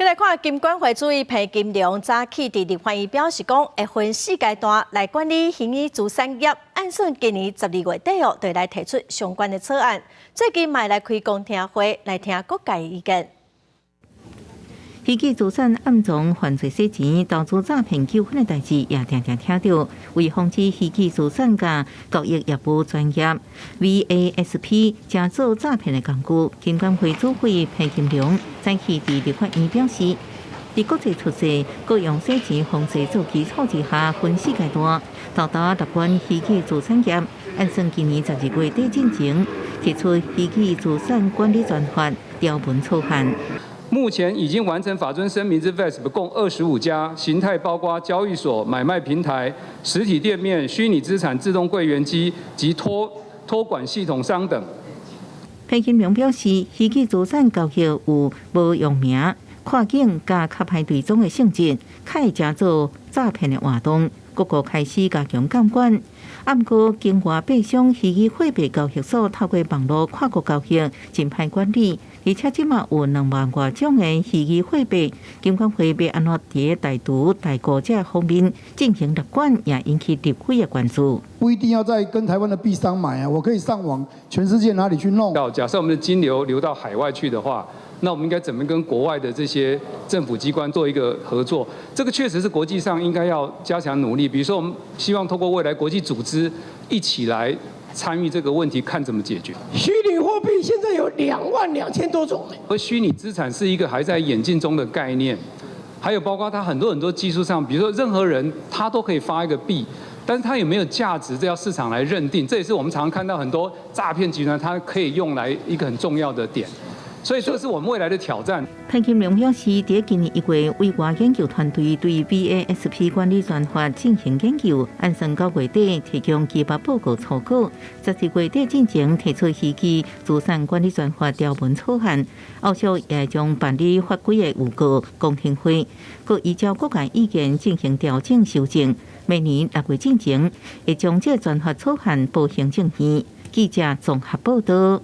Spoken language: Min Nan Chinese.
來看金管會主委彭金龍早起佇立法院表示講，會分四階段來管理虛擬資產業，按算今年12月底哦，就來提出相關的草案。最近嘛來開公聽會，來聽各界意見。虛擬資產暗藏犯罪洗錢、投資詐騙糾紛的代誌，也定定聽著。為防止虛擬資產佮交易業務專業 VASP 成做詐騙的工具，金管會主委彭金龍早起佇立法院表示，佇國際出世各用洗錢防制做基礎之下，分四階段，沓沓來管虛擬資產業，按算今年12月底進前提出虛擬資產管理專法條文草案。目前已經完成法遵聲明之 VASP 共25家，形態包括交易所、買賣平台、實體店面、虛擬資產自動櫃員機及託管系統商等。彭金龍表示，虛擬資產交易有無用名、跨境佮較歹追蹤的性質，較會成做詐騙的活動，各國開始加強監管。毋過，境外幣商虛擬貨幣交易所透過網路跨國交易，真歹管理，而且這馬有2萬外種的虛擬貨幣，金管會欲按怎佇台獨、台股這方面進行立管，也引起立委的關注。不一定要在跟台灣的幣商買啊，我可以上網，全世界哪裡去弄？假設我們的金流流到海外去的話，那我們應該怎麼跟國外的這些政府機關做一個合作？這個確實是國際上應該要加強努力。比如說，我們希望透過未來國際組織一起來參與這個問題，看怎麼解決。虛擬貨幣現在有22,000多種。而虛擬資產是一個還在演進中的概念，還有包括它很多很多技術上，比如說任何人他都可以發一個幣，但是它有沒有價值，這要市場來認定。這也是我們常常看到很多詐騙集團，它可以用來一個很重要的點。所以這是我們未來的挑戰。彭金龍表示，佇今年1月，委外研究團隊對 VASP 管理專法進行研究，按算9月底提供基本報告初稿，12月底進前提出虛擬資產管理專法條文草案，後續也將辦理法規的預告公聽會，閣依照各界意見進行調整修正。明年6月進前，會將這專法草案報行政院。記者綜合報道。